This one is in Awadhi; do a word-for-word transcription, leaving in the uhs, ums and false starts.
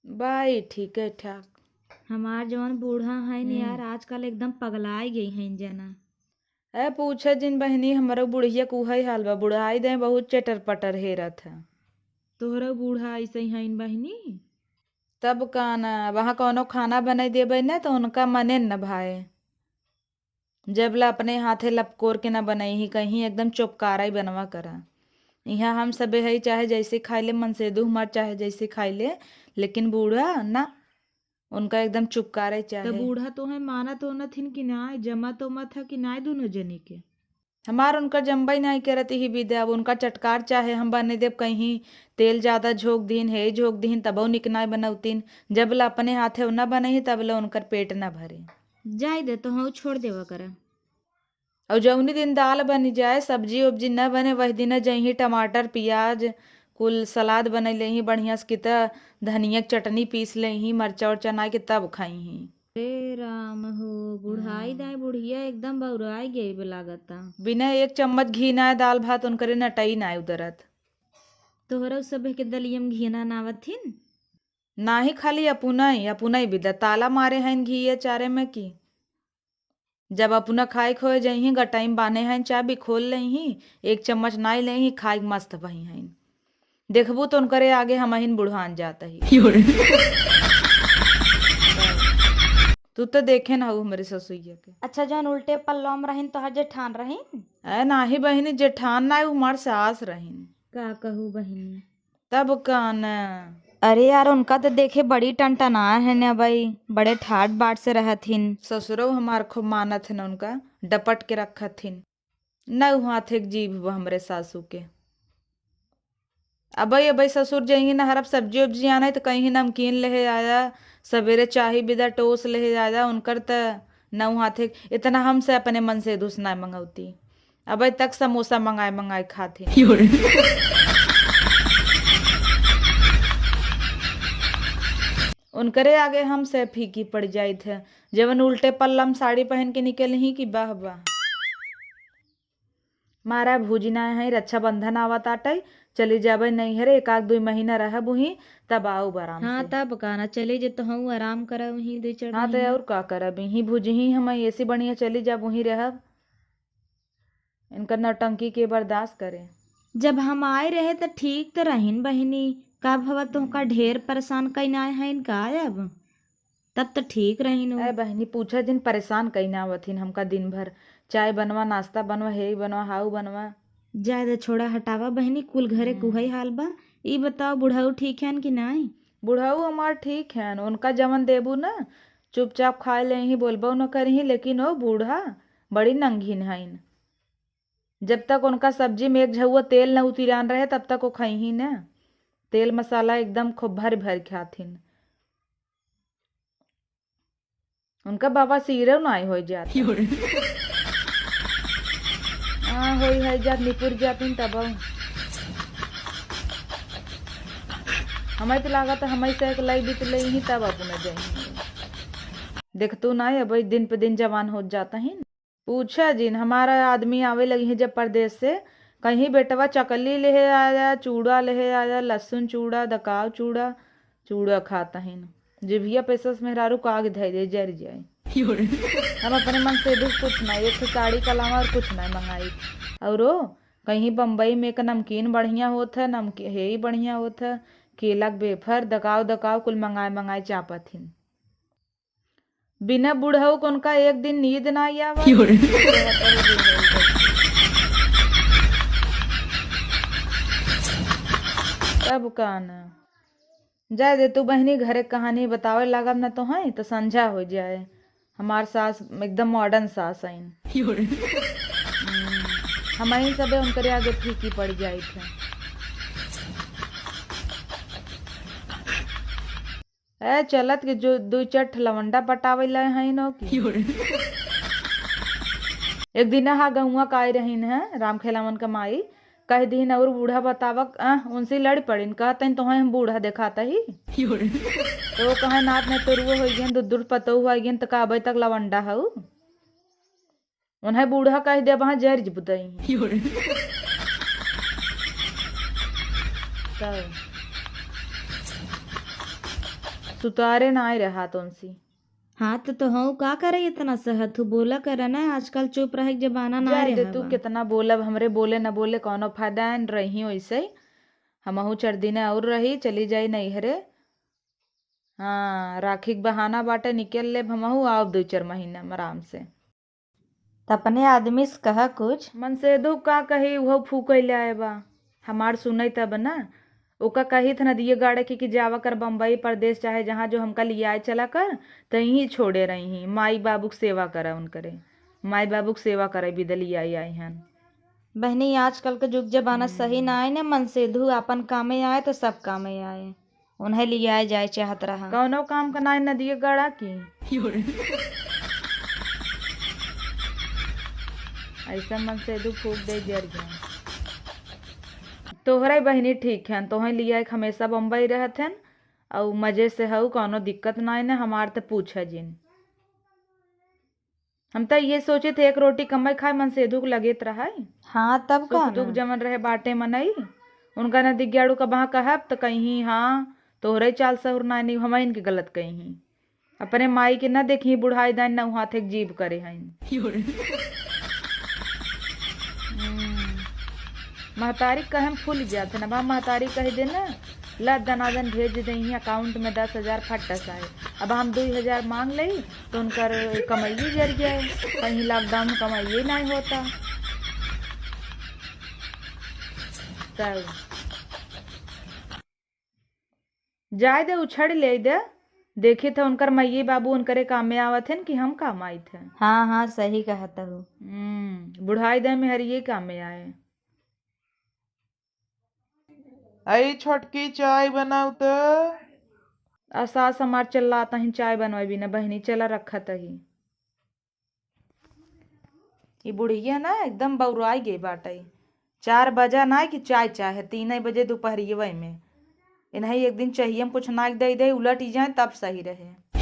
बाई, ठीक है, ठाक। हमार जवन बूढ़ा हइन हम्म। यार, आजकल एकदम पगलाइ गई हइन जना। ए, पूछे जिन बहिनी, हमरो बुढ़िया के उहइ हाल बा, बुढ़ाइ दे बहुत चटर पटर हेरत है। तोहरो बूढ़ा अइसइ हइन बहिनी? तब का ना, वहाँ कौनो खाना बनाइ देबइ ना, तो उनका मने न भाए। जब ला अपने हाथे लपकोर के ना बनइहीं, कहीं एकदम चोपकारा ही बनवा करा। इहाँ हम सबे हई, चाहे जैसे खाइ ले, मनसेधू हमार चाहे जैसे खाइ ले, लेकिन बूढ़ा ना, उनका एकदम चुपकारे त चाहे। बूढ़ा तोहइ मानत ओनत हिन कि नाय, जमत ओमत ह कि नाय दुनो जनी के? हमार उनकर जमबइ नाहीं करत ही बिदा, अब उनका चटकार चाहे हम बने देब, कहीं तेल ज्यादा झोंक दिहिन, हे झोंक दिहिन, तबहु निक नाय बनउतिन। जब ला अपने हाथे उ ना बनइहीं, तब ला उनकर पेट ना भरे। जाइ दे, तोहउ छोड़ देवा करा। अउ जौनी दिन दाल बनि जाए, सब्जी उब्जी न बने, वही दिन जइहीं टमाटर, पियाज, कुल सलाद बनइ लेइहीं बढ़िया से, किता धनिया के चटनी पीस लेइहीं, मरचा उरचा नाइ के तब खइहीं। हे राम हो, बुढ़ाइ हम्म। दाई बुढ़िया एकदम बउराइ गई बे लागता। बिना एक चम्मच घी नाइ दाल भात उनकरे नटई नाइ उतरत। तोहरा सभे के दलिया में घी ना नावत हिन? नाहीं, खाली अपुनई, अपुनई बिदा ताला मारे हइन घी ये चारे में की। जब अपना खाइक होए जइहीं, गटाई में बान्हे हइन, चाबी खोल लेइहीं, एक चम्मच नाई लेइहीं, खाइक मस्त भई हइन। देखबू तो उनकरे आगे हमहिन बुढ़ान जात ही। तू तो देखे न हऊ हमरे ससुइया के। अच्छा, जौन उल्टे पल्लम रहिन, तोहर जेठान रहिन? ए, नाही बहिनी, जेठान नाई, उ हमार सास रहिन। का कहू बहिनी? तब का न। अरे यार, उनका त देखे बड़ी टनटना है न बई, बड़े ठाट बाट से रहत हिन। ससुरऊ हमार खूब मानत हिन उनका, डपट के रखत हिन। न उ हाथे के जीभ बा हमरे सासू के। अबई, अबई ससुर जइहीं न हरब सब्जी उब्जी आने त कहीं नमकीन लेहे आया, सबेरे चाही बिदा टोस लेहे आया, उनकर त न उ हाथे, इतना हमसे अपने मन से दुस ना मंगौती। अबे तक समोसा मंगाए मंगाए खात ही। उनकरे आगे हम से फीकी पड़ जाइत है। जवन उल्टे पल्लम साड़ी पहन के निकल ही कि वाह वाह। मारा भूजी ना है, रक्षाबंधन आवत आटै, चली जाबै नैहरे, एक आध दुई महीना रहब उहीं, तब आउब आराम हाँ, से। तब का ना, चली जे तो हम आराम करब उहीं दुई चार हाँ, तो महीना। और का करब, इहीं भूजी ही हम ऐसी बढ़िया चली जाब उहीं रहब। इनकर नौटंकी के बर्दाश्त करे। जब हम आए रहे त ठीक त रहिन बहिनी, का भवा तोहका ढेर परेशान कइन आए हइन का अब? तब त ठीक रहिन उ। ए बहिनी, पूछा जिन परेशान कइन आवत हिन हमका दिन भर। चाय बनवा, नाश्ता बनवा, हेई बनवा, हाउ बनवा। जाए दे, छोड़ा, हटावा बहिनी, कुल घरे हम्म। कुहई हाल बा। ई बताओ, बुढ़ऊ ठीक हन कि नाई? बुढ़ऊ हमार ठीक हन, उनका जवन देबू न, चुपचाप खाए लेइहीं, बोलबो न करिहीं, लेकिन ओ बूढ़ा बड़ी नंगीन हइन। जब तक उनका सब्जी में एक झउआ तेल न उतिरान रहे, तब तक वो खइहीं न। तेल मसाला एकदम खूब भर भर खाथिन। उनका बवासीर नाई होइ जात। हाँ, होइ है जात, निपुर जातिन तब। हमें तो लागत है, हमें से एक लाई बीत लेइहीं तब अपने जाइहीं। देखतू नाई, अब दिन पे दिन जवान होत जात ही। पूछा जिन, हमारा आदमी आवे लगिहैं जब परदेस से, कहिहैं बेटवा चकली लेहे आया, चूड़ा लेहे आया, लहसुन चूड़ा, दकाव चूड़ा, चूड़ा खात हइन। जिभिया पे सस मेहरारू काग धइ दे, जरि जाए। हम अपने मन से भी कुछ ना, एक ठे साड़ी के अलावा और कुछ ना मंगाई। औरो कहिहैं बम्बई में एक नमकीन बढ़िया होत है, नमकी-, हेई बढ़िया होत है, केला के वेफर, दकाव दकाव कुल मंगाए मंगाए चापत हिन। बिना बुढ़ऊ के उनका एक दिन नींद ना आवा। तब का ना। जाए दे तू बहिनी, घरे कहानी बतावे लागब ना तोहई, त संझा होइ जाए। हमार सास एकदम मॉडर्न सास हइन। हम्म, हमही सबे उनकरे आगे फीकी पड़ जाइत है। ए, चलत के जो दुई चार ठे लवंडा पटावे लाए हइन हो की। एक दिन हा गौवा का आई रहिन है, राम खेलावन का माई, कह दीन और बूढ़ा बतावक, अह, उनसे लड़ पड़िन, कहतन तोहे हम बूढ़ा देखात ही। तो वो कहे नात में तोरुओ होइ गइन, दुद्दुर पतोह होइ गइन, त का अबे तक लवंडा हऊ? उन्हें बूढ़ा कह दे, वहाँ जहर बुतई। तब। सुतारे नाय रहा तोनसी। हाँ, तो तोहू का करे इतना सहत हूँ? बोला करे ना, आजकल चुप रहे के जमाना ना जाए दे रहा तू, बा। कितना बोलब, हमरे बोले न बोले कौनो फायदा है, रही वैसे ही। हमहू चार दिन और रही, चली जाई नैहरे। हाँ, राखी के बहाना बाटे, निकल लेब हमहू, आउब दो चार महीना में आराम से। त अपने आदमी से कहा कुछ। मनसेधु का कही, उहो फूके ले आए बा। हमार सुनई तब ना। ओका कही थ नदिये गाड़े की कि जावा कर बम्बई, परदेस, चाहे जहाँ जो हमका लियाए चला कर, त यहीं छोड़े रही। माई बाबू के सेवा करा उनकरे। माई बाबू के सेवा करे बिदे लियाए आई हन। बहनी, आजकल के जुग जमाना सही ना आए ना, मनसेधु आपन कामे आए तो सब कामे आए। उन्हें लियाए जाए चाहत रहा। कौनो काम का नाई नदिये गाड़ा की। ऐसा मनसेधु फूक दे जर जाए। तोहरे बहिनी ठीक हन, तोहें लियाए के हमेशा बम्बई रहत हन, अउ मजे से हऊ, कौनो दिक्कत नाई न, हमार त पूछा जिन। हम त ये सोचे थे, एक रोटी कमाई खाए मनसेधु के लगे त रहाई। हाँ, तब सुख का दुख ना? जमन रहे बाटे मनई, उनका न दिग्याड़ू का बहाँ कहब त कहीं, "हाँ, तोहरे चाल सहुर ना नहीं, हम इनके गलत कहीं।" अपने माई के न देखी बुढ़ाई दाइन न हाथे के जीभ करे हईन। हम्म, महतारी कहे में फूल जात है ना बा, महतारी कह दे ना, ला दनादन भेज दे, यहीं account में दस हजार फट्टा से आए। अब हम दुई हजार मांग लई, तो उनकर कमाइए जर जाए, कहीं lockdown में कमाइए नाई होता। तब जाए दे, उछड़ ले दे, देखी था उनकर मइये बाबू उनकरे काम में आवत हन कि हम काम आइत है। हाँ, हाँ, सही कहत हूँ। हम्म, बुढ़ाई दे में हर ये काम में आए। आई छोटकी, चाय बनाऊ त। आ सास हमार चिल्लात ही, "चाय बनवाई बिना बहिनी, चला रखत ही।" ई बुढ़िया ना एकदम बौराई गई बाटे। चार बजा ना कि चाय चाहे, तीन बजे दोपहरियवे में। इन्हें एक दिन चाहिए हम कुछ ना दे दे, उलट ही जाए तब सही रहे।